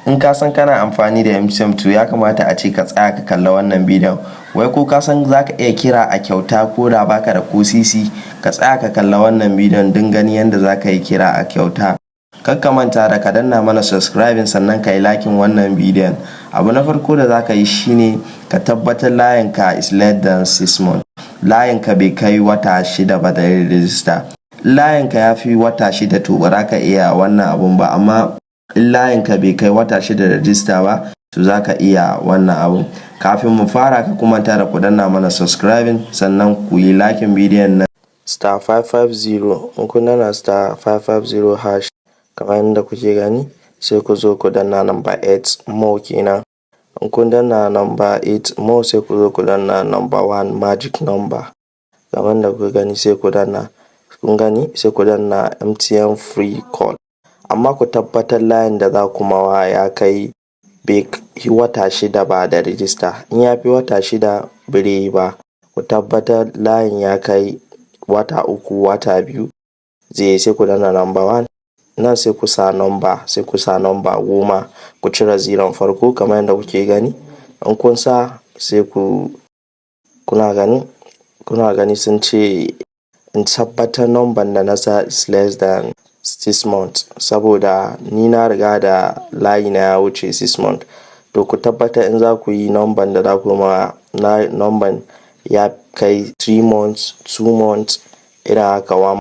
In ka san kana amfani da MTN, to ya kamata a ce ka tsaya ka kalla wannan bidiyon. Wai ko ka san za ka iya kira a kyauta ko da baka da ko sisi? Ka tsaya ka kalla wannan bidiyon don ganin yadda za ka yi kira a kyauta. Kar ka manta da ka danna mana subscribing, sannan ka yi liking wannan bidiyon. Abu na farko da za ka yi shine ka tabbatar layinka is less than 6 months. Layinka bai kai wata 6 ba da yin rijista. Layinka ya fi wata 6, to ba za ka iya wannan abun ba, amma in layinka bai kai wata 6 da rijista ba, to za ka iya wannan abun. Kafin mu fara, kar ku manta da ku danna mana subscribing, sannan ku yi liking bidiyon nan. *550, in kun danna *550# kamar yadda kuke gani, sai ku zo ku danna number 8, more kenan. In kun danna number 8, more, sai ku zo ku danna number 1, magic number, kamar yadda kuka gani. Sai ku danna, kun gani, sai ku danna MTN free call. Amma ku tabbatar layin da za ku mawa ya kai, bai wata 6 ba da rijista. In ya fi wata 6, bai yi ba. Ku tabbatar layin ya kai wata 3, wata 2 zai yi. Sai ku danna number 1 nan, sai ku sa number, sai ku sa number 10, ku cire zeron farko kamar yadda kuke gani. In kun sa, sai ku kuna gani, kuna gani, sun ce in tabbatar number da na sa is less than 6 months, saboda ni na riga da layi na ya wuce 6 months. To ku tabbatar in za ku yi number da za ku ma number ya kai 3 months, 2 months, irin haka, 1.